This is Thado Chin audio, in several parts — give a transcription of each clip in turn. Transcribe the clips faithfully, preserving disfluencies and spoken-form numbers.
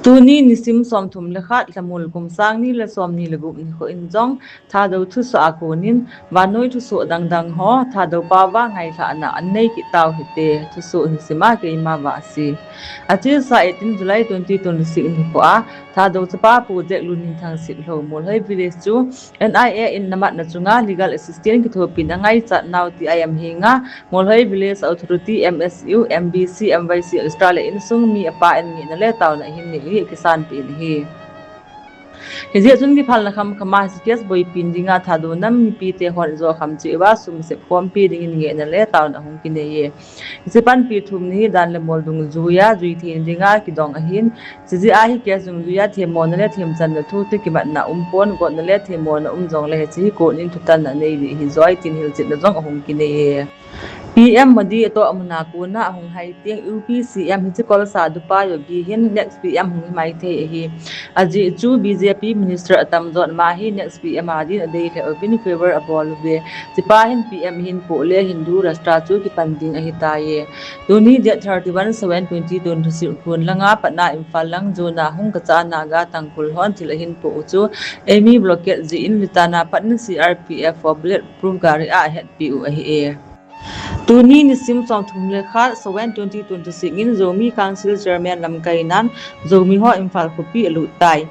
Tuni nisim somthum le khat, Lhamul kum sang ni le somni le gup nikho in jong Thadou thusoh a konin vannoi thusoh dangdang ho Thadou paova ngailhahna anei kit tau hite. Thusoh hi sima keima Vahsi. Achesa eighteen July twenty twenty-six nikho a Thadou chapa Pu Jeklun Hinthang Sitlhou Molhoi village chu N I A in namatna chunga legal assistance kithopina angaichat nau ti a M henga Molhoi Village Authority, M S U, M B C, M Y C Australia insung mi apa in ngehna le taona ahin nei hi kisanpeh in ahi. Hijeh chun kiphalna khamkhama hiche case boipi dinga Thadou nam mipite hon ijo kham cheh uva sum sep khompi dingin ngehna le taona ahung kinei e. Hiche panpi thumna hi dan le mol dungjuia jui thei dinga kidong ahin, chujeh a hi case dungjuia themmona le themchanna thu te kimatna umpon, gotna le themmona um jongle hiche hi court in thutanna anei ding ahi joi tin hilchetna jong ahung kinei e. P M Modi atoh muna kona ahung hai teng U P C M hiche kolsa Dupa Yogi hin next P M hung hi maithei ahi. Ajeh chu B J P minister atamjo ama hi next P M a din adei lheh uvin favour abol uve. Hichepa hin P M ahin poh le Hindu Rashtra chu kipan ding ahitai. Tuni date thirty-one seven twenty twenty-six khun langa patna Imphal lang jona hung kacha Naga Tangkhul hon thil ahin poh u chu army blockade jeh in Litan a patna C R P F ho bullet proof gari a ahetpi u ahi e. Tuni nisim somthum le khat, seven twenty twenty-six in Zomi Council Chairman lamkainan Zomi ho Imphal khopi alut tai.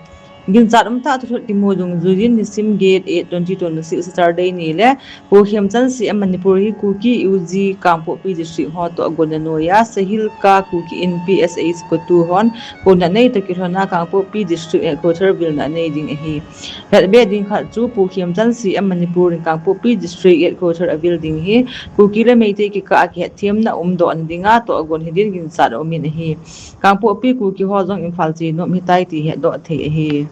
Ginchat umtah thulhut kimu dungjuiyin nisim date eight twenty twenty-six Saturday ni le Pu Khemchand C M Manipur hi Kuki U G Kangpokpi District ho toh agonna noiya Sahilka Kuki Inpi S H Kotu hon kona neitah kilhona Kangpokpi District Headquarter vilna anei ding ahi. Hetbe ding khat chu Pu Khemchand C M Manipur in Kangpokpi District Headquarter avil ding hi Kuki le Meitei kikah a kihetthemna umdohna dinga toh agon hidin ginchat aumin ahi. Kangpokpi Kuki ho jong Imphal chenom hitai ti hetdoh thei ahi.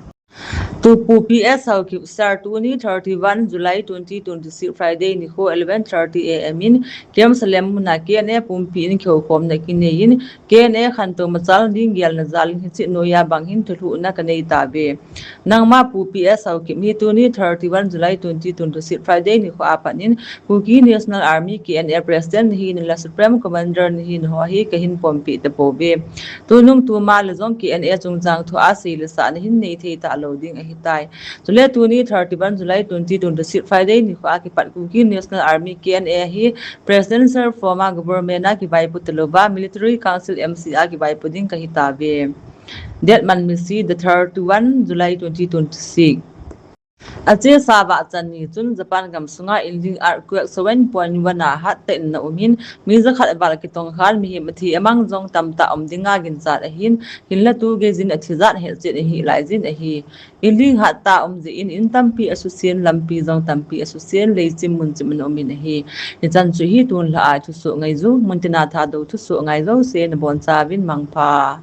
Tupu P S Haokip Sar tuni thirty-one July twenty twenty-six Friday nikho eleven thirty A M in K M Salem muna K N A pumpi in kihoukhomna kineiyin K N A khantou machal ding gelna jalin hiche noiya bang hin thulhuhna kanei tauve. Nangma Pu P S Haokip hi tuni thirty-one July twenty twenty-six Friday nikho a pat in Kuki National Army K N A President nahin le Supreme Commander nahin ho hi kahin pompeh tapouve. Tunung tuma le jong K N A chungchang thua sei le sah nahin nei thei talou ding ahitai. Chule tuni thirty-one July twenty twenty-six Friday nikho a kipat Kuki National Army K N A hi Presidential form a government a kivaipo talouva Military Council M C a kivaipo ding kahi tauve. Date man misi the thirty-one July twenty twenty-six. Achesa vahchan ni chun Japan gam sunga inling earthquake seven point one a hattah in ana um in, mi jakhat val kitongkhan mihem athi amang jong tamtah um dinga ginchat ahin, hinla tu geijin athi jat helchet ahi laijin ahi. Inling hattah um jeh in, in tampi asusen, lampi jong tampi asusen, leichim munchim ana um in ahi. Hichan chu hi tunlhah a thusoh ngaiju, muntina Thadou thusoh ngaiju se nabonchauvin mangpha.